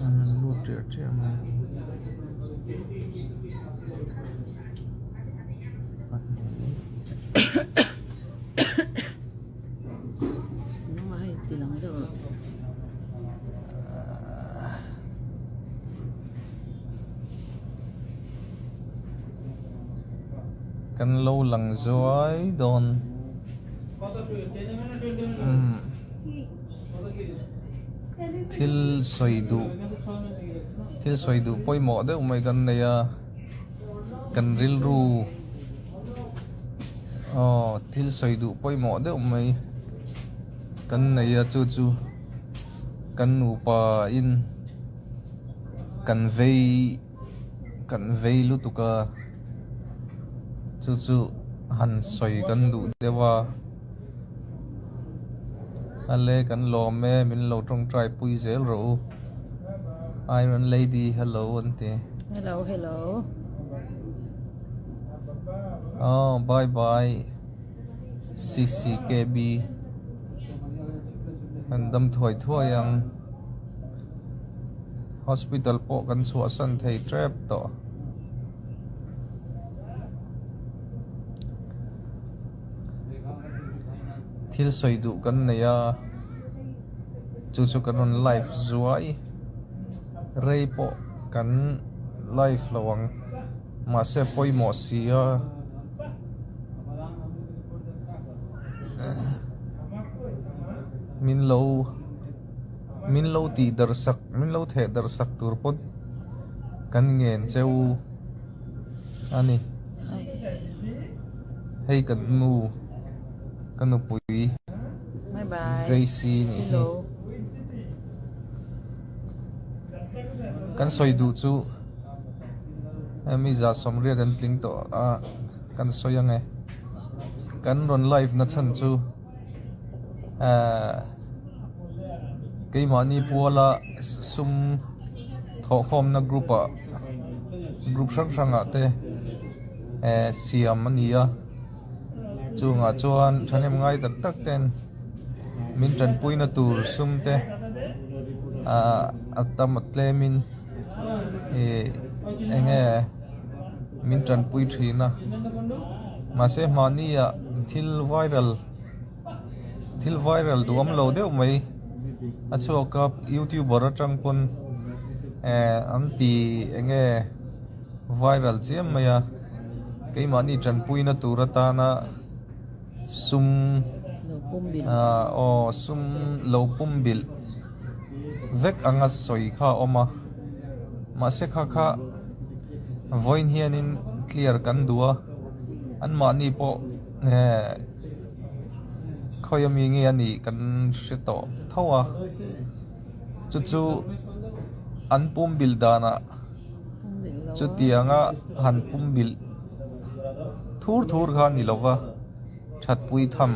An rawn lut ṭiah ṭiah mai Kan lo lang zuai dawn Thil sawi duh thil sawi duh pawimawh deuh mai kan nei a kan rilru aw thil sawi duh pawimawh deuh mai kan nei a chu chu kan nupa in kan vei kan vei lutuk a chu chu han sawi kan duh deuh a ale kan lawm e min lo tawngtai pui zel rawh u Iron Lady hello an ti Hello hello Aw bye bye CCKB kan dam thuai thuai ang. Hospital pawh kan chhuahsan thei tep tawh. Thil sawi duh kan nei a, chu chu kan rawn live zuai rei pawh kan live lo ang mahse pawimawh si a. Min lo. Min lo tih darh sak, min lo theh darh sak tur pawn kan ngen cheu a ni. Hei kan nu, ka nupui Gracie nih hi. Kan sawi duh chu mi za sawmriat an tling tawh a, kan sawi ang e. Kan rawn live na chhan chu. Ehh keimahni puala sum thawhkhawmna group ah group hrang hrang ah te ehh siam a ni a chungah chuan thahnem ngai tak tak ten min tanpuina tur sum te ahh a tam a tlem in ihh eng nge min tanpui thin a mahse mahni ah thil viral thil viral duham lo deuh mai a chhuak a youtuber atang pawn eh an ti eng nge viral chiam mai a keimahni tanpuina tur atana sum ah aw sum lo pum bilh vek anga sawi kha a awm a mahse kha kha vawiin hianin clear kan duh a anmahni pawh eh khawi ami nge a nih kan hre tawh tho a chu chu an pum bilh danah chutianga han pum bilh thur thur kha a ni lo va thatpui tham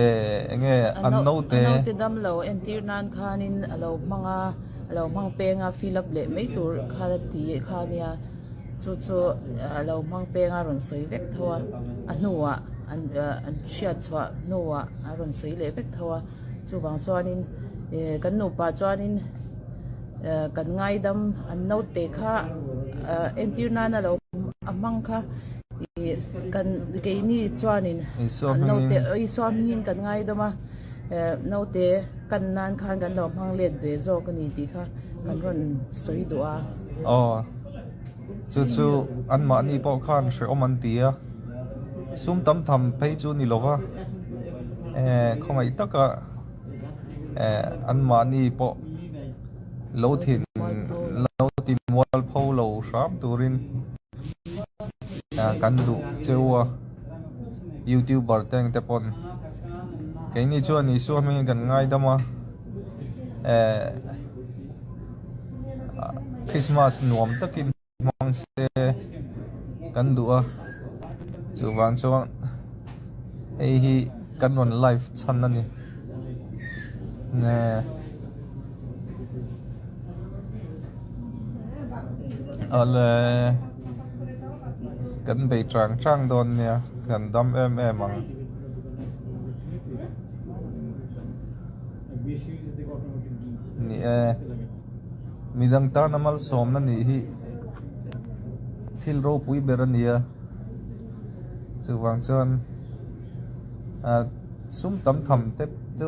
eh eng nge an naute an naute dam lo entir nan khanin a lo hmang a a lo hmang peng a fill up leh mai tur kha ti kha a nia. Chu chu a lo hmang peng a rawn sawi vek tho a, a hnuah an an hriat chhuah hnuah a rawn sawi leh vek tho a, chuvang chuanin ih kan nupa chuanin eh kan ngaidam an naute kha ah entir nana lo a hmang kha ih kan keini chuanin an naute Isua hmingin kan ngaidam a eh naute kan nan khan kan lo hmang let ve zawk a ni tih kha kan rawn sawi duh a. Aw. Chu chu anmahni pawh khan hrehawm an ti a, sum tam tham phei chu ni lova eh khawngaih taka eh anmahni pawh lo thin lo ti mual pho lo hram turin kan duh cheu a youtuber te ang te pawn keini chuan Isua hmingin kan ngaidam a eh. Christmas nuam takin hmang se kan duh a chuvang chuan hei hi kan rawn live chhan a ni nge awle kan bei chang chang dawn nia kan dam em em ang. Ni e. Midang tana malsawmna nih hi thil ropui ber a ni a, chuvang chuan sum tam tham te chu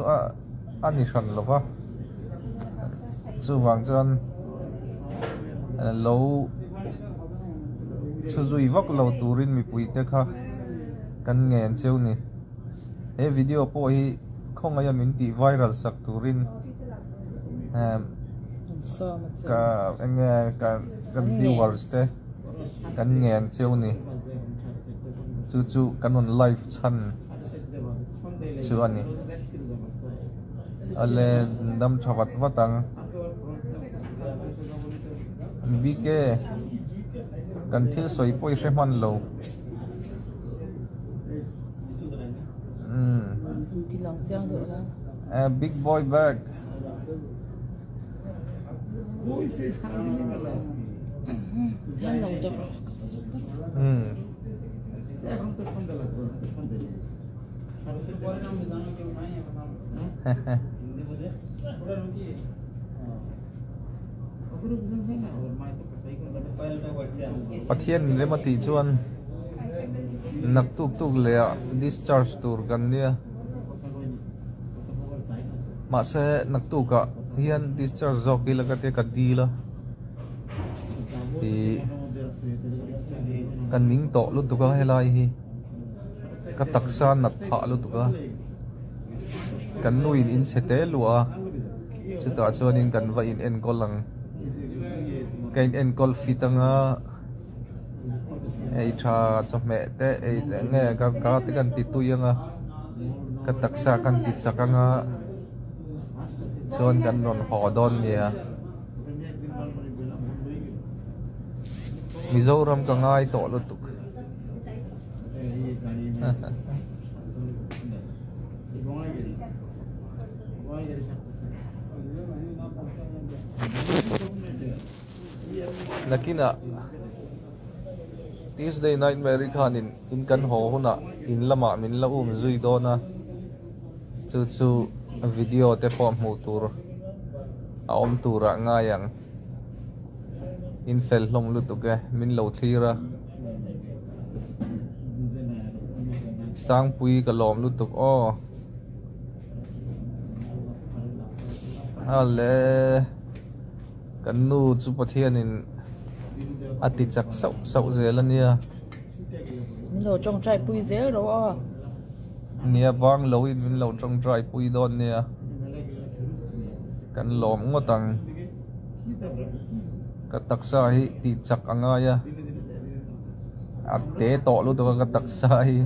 a ni hran lo va, chuvang chuan lo chhu zui vak lo turin mipui te kha kan ngen cheu ni. He video pawh hi khawngaih a min tih viral sak turin ka enge kan viewers te kan ngen cheu ni chu chu kan rawn live chhan chu a ni ale dam tha vat vat ang BK kan thil sawi pawh i hre hman lo. Big boy bag. Pathian in rem a tih chuan naktuk tuk leh ah discharge tur kan nia mahse naktuk ah hian discharge zawk ila ka tia ka dil a ih ka ning tawh lutuk a helai hi ka taksa nat phah lutuk a kan nu in in chhe te luah a. Chutah chuanin kan va in enkawl ang. Ka in enkawl fit anga ei tha chawhmeh te ei eng nge ka ka te kan ti tui anga ka taksa kan ti chak anga chuan kan rawn haw dawn nia. Mizoram ka ngai tawh lutuk. Nakinah Tuesday Nightmare-i khanin in kan haw hunah in lamah min la um zui dawn a, chu chu video te pawh hmuh tur a awm turah ngai ang. In fel hlawm lutuk e, min lo thlir a. Sangpui ka lawm lutuk aw. Ale kan nu chu Pathianin a ti chak sauh sauh zel a nia. Min lo tawngtai pui zel ro aw. Nia bang lo in min lo tawngtai pui dawn nia. Kan lawm ngawt ang. Ka taksa hi tih chak a ngai a. A te tawh lutuk a ka taksa hi.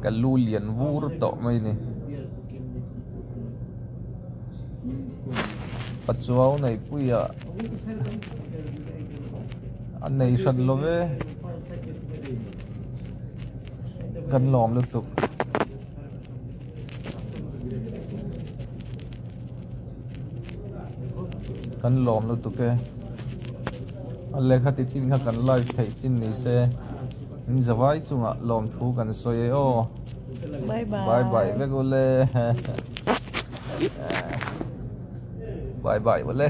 Ka lu lian vur tawh mai ni. Pachuau Neihpuia a nei hran lo ve. Kan lawm lutuk. Kan lawm lutuk e. A lehkha ti chin kha kan live theih chin ni se. In zavai chungah lawmthu kan sawi e aw. Bye bye. Bye bye vek ule. Bye bye ule.